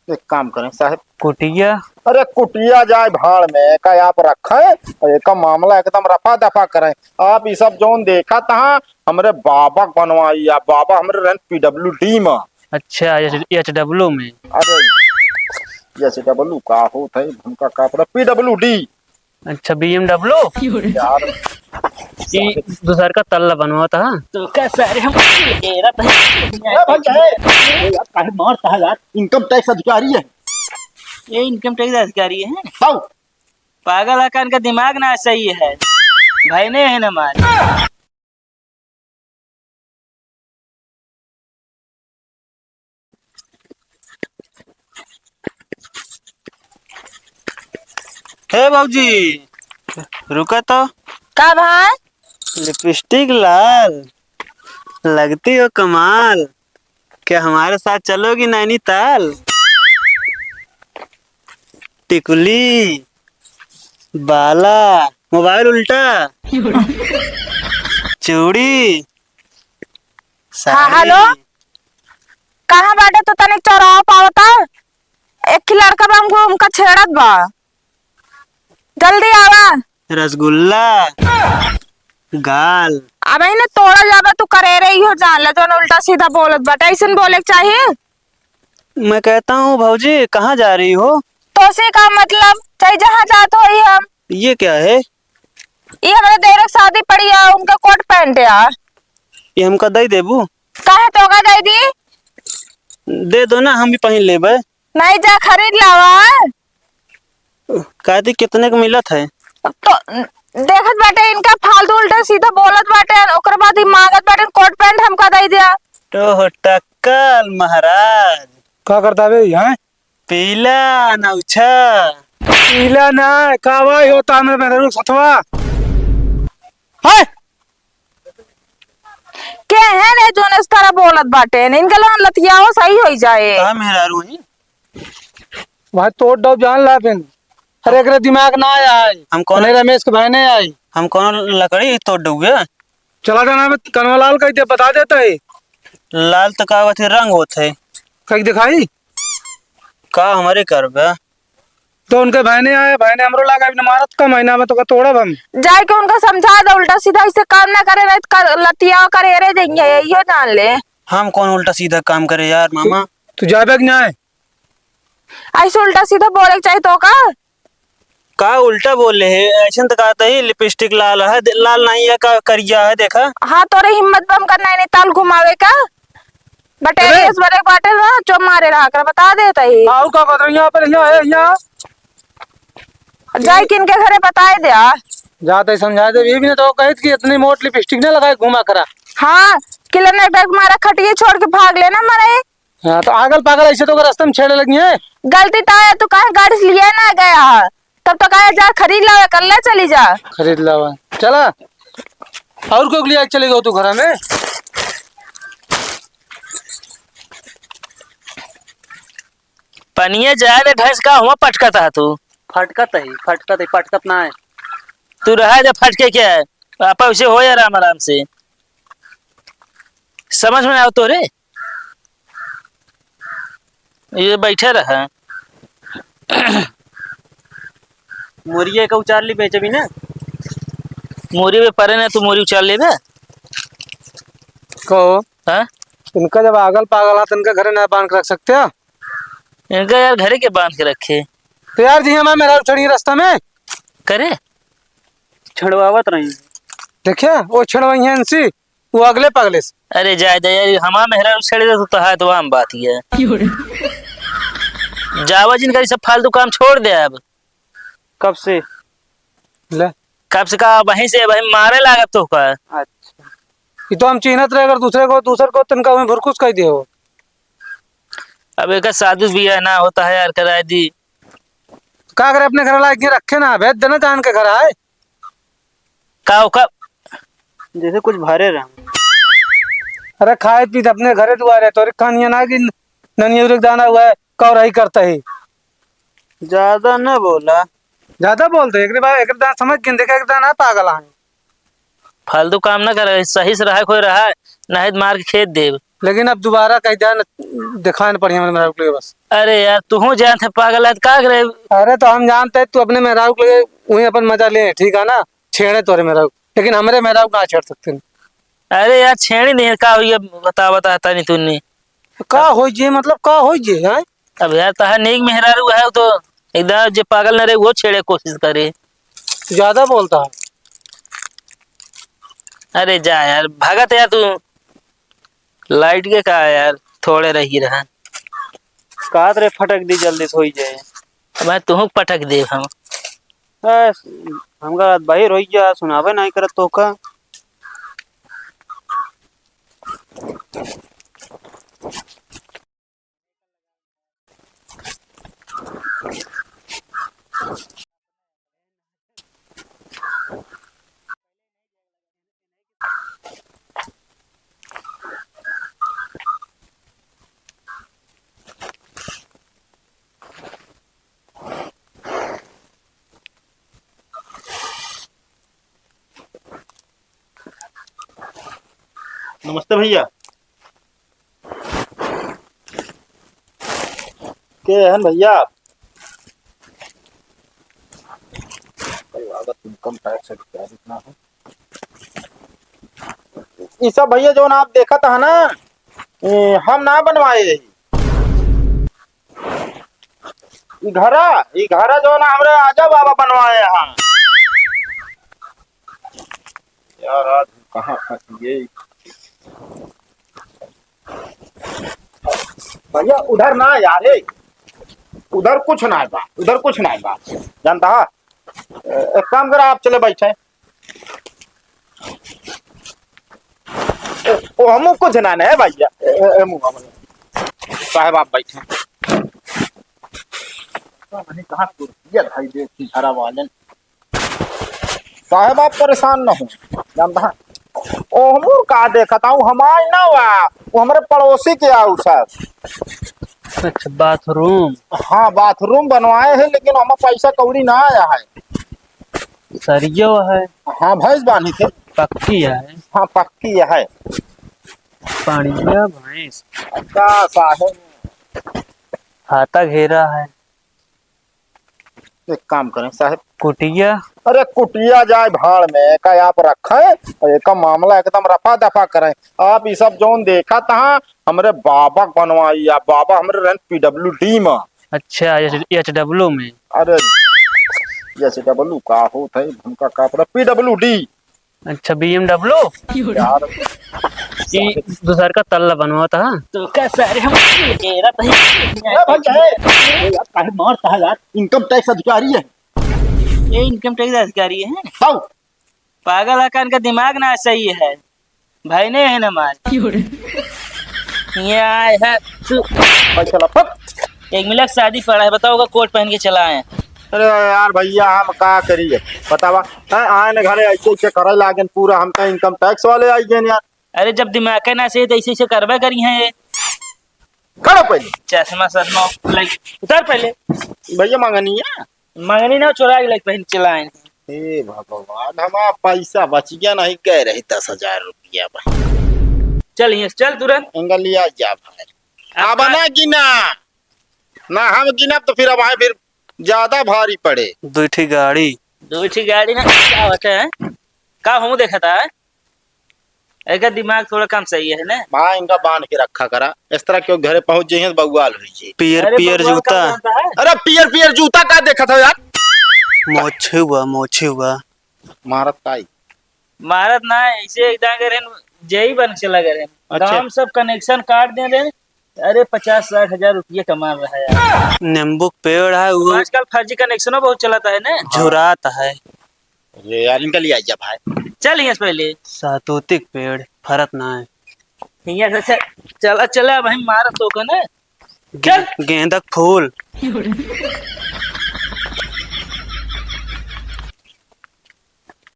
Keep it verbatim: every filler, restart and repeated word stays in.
एक काम करें साहेब। कुटिया? अरे कुटिया जाए भाड़ में, का आप रखें और एका मामला एकदम रफा दफा करें। आप ई सब जौन देखत हैं, हमरे बाबा क बनवाई है, बाबा हमरे रहन पी डब्ल्यू डी में। अच्छा, एच, एच डब्ल्यू में? अरे एच डब्ल्यू का होत है, हमका का पता, पी डब्ल्यू डी। अच्छा, बी एम डब्ल्यू? यार। ई दूसर का तल्ला बनवाता है। तो का सारे हम डेरा पे ए भाई, ए, ए, यार, काहे मारता है यार? इनकम टैक्स अधिकारी है। ये इनकम टैक्स अधिकारी है? हाउ। पागल है का, इनका दिमाग ना सही है। भाई नहीं है ना मार। हे भौजी, रुका तो। का भाई? लिपस्टिक लाल, लगती हो कमाल, क्या हमारे साथ चलोगी नैनीताल? टिकुली, बाला, मोबाइल उल्टा, चूड़ी, हाँ, साड़ी। हेलो, कहाँ बाटे तू? तनिक चौराहा पावता, एक ही लड़का बा, हमको, हमका छेड़त बा, जल्दी आवा। रसगुल्ला, गाल। अब ही ने तोड़ा जाबा तू, करेरे इहो जान ले, जौन उल्टा सीधा बोलत बाटे, ऐसन बोले के चाहिए। मैं कहता हूँ भौजी, कहाँ जा रही हो? तोसे का मतलब, चाहे जहाँ जात होई हम। ये क्या है? ये हमरे देवर के शादी पड़ी है, उनका कोट पैंट है। ये हमका दे देबू? काहे तोका दे दी? दे दो ना, हम भी पहन लेबे। नहीं, जा खरीद लावा। कहती कितने के मिलत है? तो देखत बाटे इनका फालतू उल्टा सीधा बोलत बाटे, ओकर बाद ही मांगत बाटे कोट पैंट हमका दे दिया। तो टक्कल महाराज। का करता बे यहाँ? पीला नौछा। पीला ना, कावा होता हमरे मेहरारू सथवा। हाय! के है रे जौन इस तरह बोलत बाटे? इनके लोगन लतियाओ सही होई जाए। का मेहरारू है? भाई तोड़ दो जान ला फिन। अरे एकरे दिमाग ना आए। हम कौन? अरे रमेश के भाई नहीं आई। हम कौन लकड़ी तोड़ दउए? चला जाना में कनवा लाल कह दे, बता देता है। लाल तो का होत है, रंग होत है। कहीं दिखाई? का हमरे करबे? तो उनके भाई नहीं आए, भाई ने हमरो लागा, अभी मारत का महीना में तो का तोड़ब हम। जाए के उनका समझा दे, उल्टा सीधा ऐसे काम ना करे, नहीं तो कर, लतिया करे रे देंगे, इहो जान ले। हम कौन उल्टा सीधा काम करे यार मामा? तू जाबे कि नहीं? ऐसे उल्टा सीधा बोले के चाहिए तो का? का उल्टा बोले है? ऐसन तो कहत ही लिपस्टिक लाल है, दे-, लाल नहीं है, का करिया है, देखा। हाँ, तोरे हिम्मत बम का नैनीताल घुमावे का? बटेरियस बड़े बाटे ना, जो मारे रहा कर, बता देता ही। आऊ का कहत रही, यहाँ पर, यहाँ है, यहाँ। जाए किन के घरे बताए दे आ। जाते ही समझा दे, ये भी ना तो कहित कि इतनी मोट लिपस्टिक ना लगाए घुमा करा। हाँ, किलन एक डग मारा खटिए छोड़ के भाग लेना मरे। हाँ, तो आगल पागल ऐसे तो रास्ते में छेड़े लगी है। गलती तो है, तू काहे गाड़ी से लिए ना गया है? तब तो कहे जा खरीद लावे, कर ले चली जा। खरीद लावा। चला। और कोई लिया चले गयो तू घर में? पनिया जाए दे भैंस का हुआ पटकत है तू। फटकत है, फटकत है, पटकत ना है। तू रहा जा फटके क्या है? आपा उसे हो या राम आराम से। समझ में आओ तो रे। ये बैठे रहा। मोरिया का उचार ली बेचबी ना। मोरी में परे ना, तू मोरी उचार लेबे। कहो। हाँ? इनका जब आगल पागल हाथ इनका घरे ना बांध के रख सकते हो? इनका यार घरे के बांध के रखे। तो यार जी हमारे मेहरारू छड़ी रास्ता में। करे? छड़वावत रही। देखिए, वो छड़वाई है इनसे। वो अगले पगले से। अरे जाए दे यार, हमार मेहरारू छेड़ दे तो, तो है तो आम बात ही है। क्यों रे? जावा जिनका ये सब फालतू काम छोड़ दे अब। कब से? ले। कब से का? वहीं से, वहीं मारे लागत तो का। अच्छा। ये तो हम चिन्हत रहे, अगर दूसरे को, दूसर को तनका वहीं भुरकुस कह दिए हो। अब एक शादी ब्याह ना होता है यार, कराए दी। का करे अपने घर लायक के रखे ना, भेज देना जान के घर आए। का ओका जैसे कुछ भरे रहे। अरे खाए पीत अपने घरे दुआरे, तोरे खानिया ना कि ननिया उरे दाना हुआ है, कौर ही करता ही। ज्यादा न बोला। ज्यादा बोलते, एकरे बारे, एकरे दाना समझ के देखा, एकरे दाना पागल है। फालतू काम ना करे, सही से रहा कोई रहा, नहीं तो मार के खेद देब। लेकिन अब दोबारा कहीं ध्यान दिखाए न पड़ी हमरे मेहरारू के लिए बस। अरे यार, तू हूँ जानत है पागल है, तो का करे? अरे तो हम जानते हैं तू अपने मेहरारू के लिए वहीं अपन मजा ले, ठीक है ना? छेड़े तोरे मेहरारू, लेकिन हमरे मेहरारू ना छेड़ सकते हैं। अरे यार, छेड़ी नहीं है, का हुई है? बता, बता, तनी तूनी। का हो जे, मतलब का हो जे, हैं? अब यार, तहार नीक मेहरारू है तो एकदम जे पागल न रहे, वो छेड़े कोशिश करे। ज्यादा बोलता है। अरे जा यार, भागत यार तू। लाइट के का है यार, थोड़े रही रहा। कहत रहे फटक दी, जल्दी से होई जाए। अब मैं तुहूँ पटक देब हम। ए, हमका बहिर होई गया, सुनावे नहीं करत तो का। नमस्ते भैया। के हन भैया आप? लागत इनकम टैक्स अधिकारी ना हो। ई सब भैया जौन आप देखत है ना, ए, हम ना बनवाए रही। ई घरा, ई घरा जौन हमरे आजा बाबा बनवाए हैं। यार, आज हम कहाँ फंस गए? भैया, उधर ना यार, ए, उधर कुछ ना बा, उधर कुछ ना बा, जानता है? ए, एक काम करा, आप चले बैठे। ओ, ओ, हमू कुछ ना, नहीं भैया, ए, ए, ए, मुँह वाला। साहब, आप बैठे। पता नहीं कहाँ से ये भाई देख के घरा वाले। साहब, आप परेशान न हो, जानता है? ओ, हमू का देखत आऊ, हमार ना वा, वो हमरे पड़ोसी के आऊ, सर। अच्छा, बाथरूम। हाँ, बाथरूम बनवाए हैं, लेकिन हमार पैसा कौड़ी ना आया है। सरियो है। हाँ, भैंस बांधी थे। पक्की है। हाँ, पक्की है। पानिया भैंस। का साहेब? हाथा घेरा है। एक काम करें साहेब। कुटिया? अरे कुटिया जाए भाड़ में, का आप रखें और एक मामला एकदम रफा दफा करें। आप ये सब जौन देखा था, हमरे बाबा बनवाई, या बाबा हमरे रहन पीडब्ल्यूडी में। अच्छा, एच, एचडब्ल्यू में। अरे, एचडब्ल्यू का होत है, हमका का पता, पीडब्ल्यूडी। अच्छा, बीएमडब्ल्यू? यार, ई दूसर का तल्ला बनवाता है। तो का सारे हम तेरा भाई। ए भाई, ए, ए, यार, काहे मारता है यार? इनकम टैक्स अधिकारी है। ये इनकम टैक्स अधिकारी है? तब? पागल है का, इनका दिमाग ना सही है। भाई नहीं है ना मार। क्यों रे? ये आए है तू। भाई साला, फट। एक मिला शादी पड़ा है, बताओ, का कोट पहन के चला आए। अरे यार भैया, हम का करिए, बतावा। हैं, आए न घरे ऐसे ऐसे करे लागेन पूरा, हम तो इनकम टैक्स वाले आई गए यार। अरे, जब दिमाग के ना सही तो ऐसे ऐसे करबे करी हैं ये। खड़ा पहले। चश्मा, चश्मा, लाइक, उतार पहले। भैया, मंगनिया? मंगनी ना, चोरा के लाइक पहन चला आए। हे भगवान, हमार पैसा बच गया, नहीं कह रही दस हजार रुपया बा। चल यहाँ से, चल तुरंत। इनका लिया जा भाई। आप अब ना गिना, ना हम गिनब तो फिर अब आए, फिर ज्यादा भारी पड़े। दुई ठी गाड़ी। दुई ठी गाड़ी ना, का होता है? का हूँ देखा था? एकर दिमाग थोड़ा कम सही है ना? भाई, इनका बांध के रखा करा, इस तरह क्यों घरे पहुंच जाइए तो बवाल हुई जी। पियर अरे, पियर बवाल जूता। का होता है? अरे, पियर पियर जूता का देखत हो यार? मोछे हुआ, मोछे हुआ। मारत का ही? मारत ना, ऐसे एकदम अगर है न, जेई बन के चला गए हैं। अच्छा। गांव में सब कनेक्शन काट दे रहे हैं। अरे, पचास साठ हजार रुपये कमा रहा है यार। नींबू के पेड़ है वो। आजकल फर्जी कनेक्शनो बहुत चलता है ना। झुरात है। अरे यार, इनका लिया जा भाई। चल यहाँ से पहले। सहतूती के पेड़ फरत ना है। यहाँ से चल, चला, चला, अब हम मारत तो का ना। गे-, चल। गेंदा के फूल।